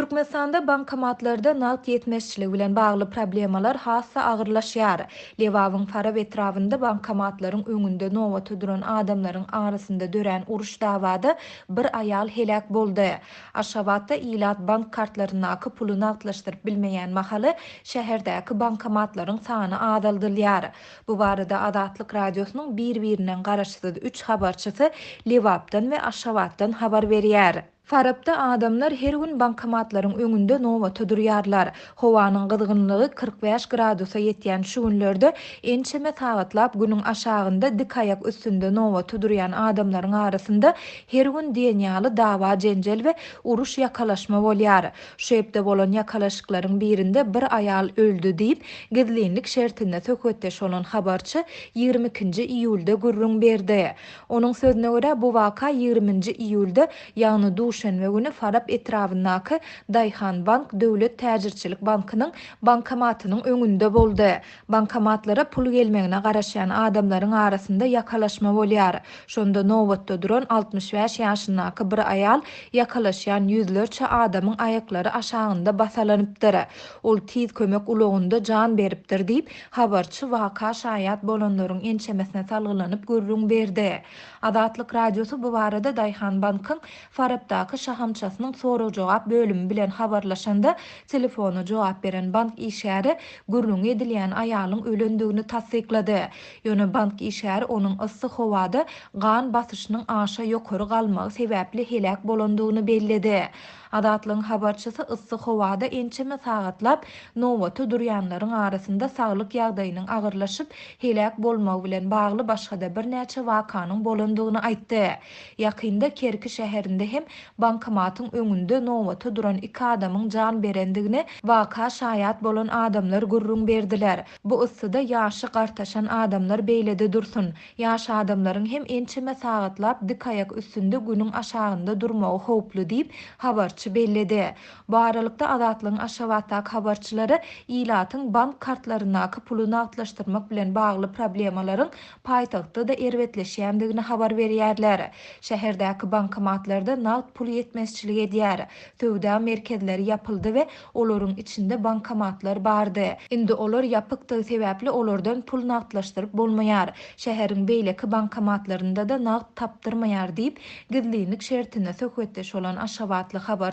Türkmenistanda bankomatlarda nagt ýetmezçiligi bilen bagly problemalar has-da agyrlaşýar. Lebabyň Farap etrabynda bankomatlaryň öňünde nobata duran adamlaryň arasynda dörän uruş-dawada bir aýal heläk boldy. Aşgabatda ilat bank kartlaryndaky puly nagtlaşdyryp bilmeýän mahaly, şäherdäki bankomatlaryň sany azaldylýar. Bu barada Azatlyk Radiosynyň bir-birinden garaşsyz üç habarçysy Lebapdan we Aşgabatdan habar berýär. Farapda adamlar her gün bankomatlaryň öňünde nobata durýarlar. Howanyň gyzgynlygy 45 gradusa ýetýän şu günlerde ençeme sagatlap günüň aşagynda dik aýak üstünde nobata durýan adamlaryň arasynda her gün diýen ýaly dawa-jenjel we uruş-ýakalaşma bolýar. Şu hepde bolan ýakalaşyklaryň birinde bir aýal öldi diýip, gizlinlik şertinde söhbetdeş bolan habarçy 22-nji iýulda gürrüň berdi. Onuň sözüne görä, bu waka ýigriminji iýulda, ýagny duşenbe güni Farap etrabyndaky Daýhanbank döwlet täjirçilik bankynyň bankomatynyň öňünde boldy. Bankomatlara pul gelmegine garaşýan adamlaryň arasynda ýakalaşma bolýar. Şonda nobatda duran 65 ýaşyndaky bir aýal ýakalaşýan ýüzlerçe adamyň aýaklary aşagynda basalanypdyr. Ol tiz kömek ulagynda jan beripdir diýip, Habarçy waka şaýat bolanlaryň ençemesine salgylanyp gürrüň berdi. Azatlyk Radiosy bu barada Daýhanbankyň Farapdaky şahamçasynyň sorag-jogap bölümi bilen habarlaşanda, telefona jogap beren bank işgäri gürrüňi edilýän aýalyň ölendigini tassyklady. Ýöne bank işgäri onuň yssy howada gan basyşynyň aşa ýokary galmagy sebäpli heläk bolandygyny belledi. Azatlygyň habarçysy yssy howada ençeme sagatlap nobata durýanlaryň arasynda saglyk ýagdaýynyň agyrlaşyp, heläk bolmagy bilen bagly başga-da birnäçe wakanyň bolandygyny aýtdy. Ýakynda Kerki şäherinde hem bankomatyň öňünde nobata duran iki adamyň jan berendigini waka şaýat bolan adamlar gürrüň berdiler. Bu yssyda ýaşy gartaşan adamlar beýlede dursun, Ýaş adamlaryň hem ençeme sagatlap dik aýak üstünde günüň aşagynda durmagy howply diýip, habarçy belledi. Bu aralykda, Azatlygyň Aşgabatdaky habarçylary ilatyň bank kartlaryndaky puly nagtlaşdyrmak bilen bagly problemalaryň paýtagtda-da erbetleşýändigini habar berýärler. Şäherdäki bankomatlarda nagt pul ýetmezçilik edýär. Söwda merkezleri ýapyldy we Olaryň içinde bankomatlar bardy. Indi olar ýapykdygy sebäpli olardan pul nagtlaşdyryp bolmaýar. Şäheriň beýleki bankomatlarynda-da nagt tapdyrmaýar diýip, gizlinlik şertinde söhbetdeş bolan aşgabatly habarçy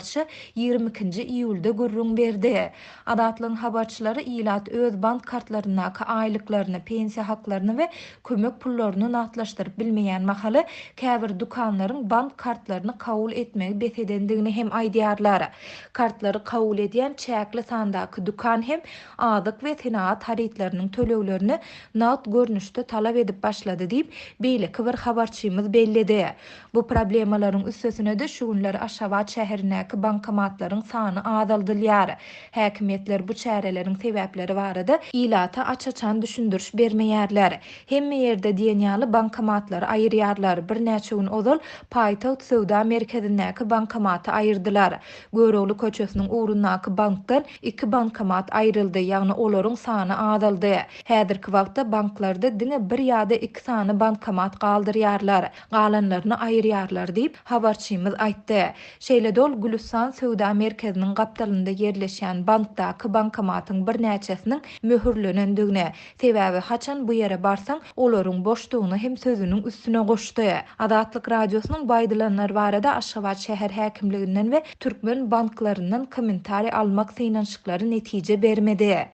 22-nji iýulda gürrüň berdi. Azatlygyň habarçylary ilat öz bank kartlaryndaky aýlyklaryny, pensiýa haklaryny we kömek pullaryny nagtlaşdyryp bilmeýän mahaly, käbir dükanlaryň bank kartlaryny kabul etmegi bes edendigini hem aýdýarlar. Kartlary kabul edýän çäkli sandaky dükan hem azyk we senagat harytlarynyň töleglerini nagt görnüşde talap edip başlady diýip, beýleki bir habarçymyz belledi. Bu problemalaryň üstesine-de şu günler Aşgabat şäherindäki bankomatlaryň sany azaldylýar. Häkimiýetler bu çäreleriň sebäpleri barada ilata aç-açan düşündiriş bermeýärler. Hemme ýerde diýen ýaly bankomatlary aýyrýarlar. Birnäçe gün ozal paýtagt söwda merkezindäki bankomaty aýyrdylar. Görogly köçesiniň ugrundaky bankdan iki bankomat aýryldy, ýagny olaryň sany azaldy. Häzirki wagtda banklarda diňe bir ýa-da iki sany bankomat galdyrýarlar, galanlaryny aýyrýarlar diýip, habarçymyz aýtdy. Şeýle-de ol Gülüstan söwda merkeziniň gapdalynda ýerleşýän bankdaky bankomatyň birnäçesiniň möhürlenendigini, Sebäbi haçan bu ýere barsaň, olaryň boşdugyny hem sözüniň üstüne goşdy. Azatlyk Radiosynyň bu aýdylanlar barada Aşgabat şäher häkimliginden we türkmen banklaryndan kommentariý almak synanyşyklary netije bermedi.